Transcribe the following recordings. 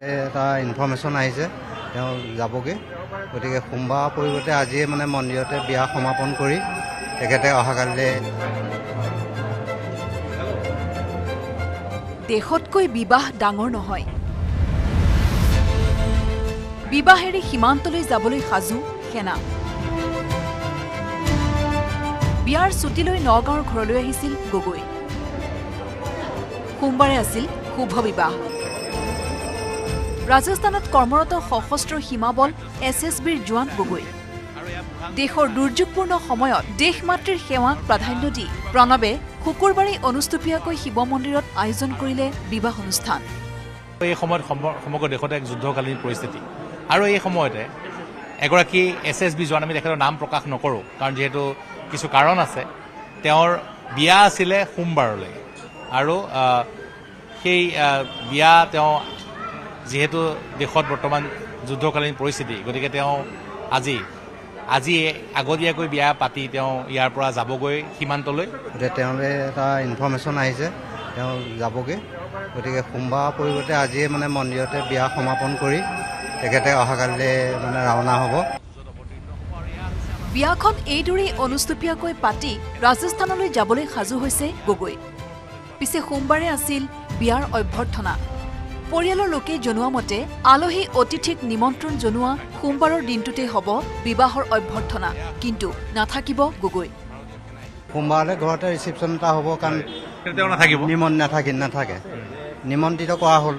এটা ইনফৰ্মেশ্যন আহিছে, তেওঁ যাবগৈ। গতিকে সোমবাৰৰ পৰিৱৰ্তে আজিয়ে মানে মন্দিৰতে বিয়া সমাপন কৰি তেখেতে অহাকালিলৈ। দেশতকৈ বিবাহ ডাঙৰ নহয়। বিবাহেৰে সীমান্তলৈ যাবলৈ সাজু সেনা। বিয়াৰ ছুটীলৈ নগাঁৱৰ ঘৰলৈ আহিছিল গগৈ। সোমবাৰে আছিল শুভ বিবাহ। ৰাজস্থানত কৰ্মৰত সশস্ত্ৰ সীমাবল এছ এছ বিৰ জোৱান গগৈ। দেশৰ দুৰ্যোগপূৰ্ণ সময়ত দেশ মাতৃৰ সেৱাক প্ৰাধান্য দি প্ৰণৱে শুকুৰবাৰে অনুষ্টুপীয়াকৈ শিৱ মন্দিৰত আয়োজন কৰিলে বিবাহ অনুষ্ঠান। এই সময়ত সমগ্ৰ দেশতে এক যুদ্ধকালীন পৰিস্থিতি আৰু এই সময়তে এগৰাকী এছ এছ বি জোৱান, আমি তেখেতৰ নাম প্ৰকাশ নকৰোঁ কাৰণ যিহেতু কিছু কাৰণ আছে, তেওঁৰ বিয়া আছিলে সোমবাৰলৈ আৰু সেই বিয়া তেওঁ যিহেতু দেশত বৰ্তমান যুদ্ধকালীন পৰিস্থিতি, গতিকে তেওঁ আজি আগতীয়াকৈ বিয়া পাতি তেওঁ ইয়াৰ পৰা যাবগৈ সীমান্তলৈ। গতিকে তেওঁলৈ এটা ইনফৰ্মেশ্যন আহিছে, তেওঁ যাবগৈ। গতিকে সোমবাৰৰ পৰিৱৰ্তে আজিয়ে মানে মন্দিৰতে বিয়া সমাপন কৰি তেখেতে অহাকালিলৈ মানে ৰাওনা হ'ব। বিয়াখন এইদৰেই অনুষ্টুপীয়াকৈ পাতি ৰাজস্থানলৈ যাবলৈ সাজু হৈছে গগৈ। পিছে সোমবাৰে আছিল বিয়াৰ অভ্যৰ্থনা। পৰিয়ালৰ লোকে জনোৱা মতে আলহী অতিথিক নিমন্ত্ৰণ জনোৱা সোমবাৰৰ দিনটোতে হ'ব বিবাহৰ অভ্যৰ্থনা, কিন্তু নাথাকিব গগৈ। সোমবাৰলৈ ঘৰতে ৰিচিপশ্যন এটা হ'ব, কাৰণ তেওঁ নাথাকিব, নাথাকে, নিমন্ত্ৰিত কৰা হ'ল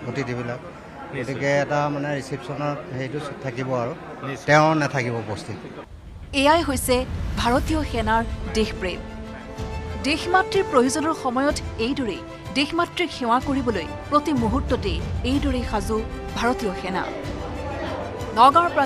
অতিথিবিলাক, গতিকে এটা মানে ৰিচিপশ্যনৰ হেৰিটো থাকিব আৰু তেওঁ নাথাকিব উপস্থিত। এয়াই হৈছে ভাৰতীয় সেনাৰ দেশপ্ৰেম। দেশ মাতৃৰ প্ৰয়োজনৰ সময়ত এইদৰেই দেশ মাতৃক সেৱা কৰিবলৈ প্ৰতি মুহূৰ্ততেই এইদৰেই সাজু ভাৰতীয় সেনা। নগাঁৱৰ পৰা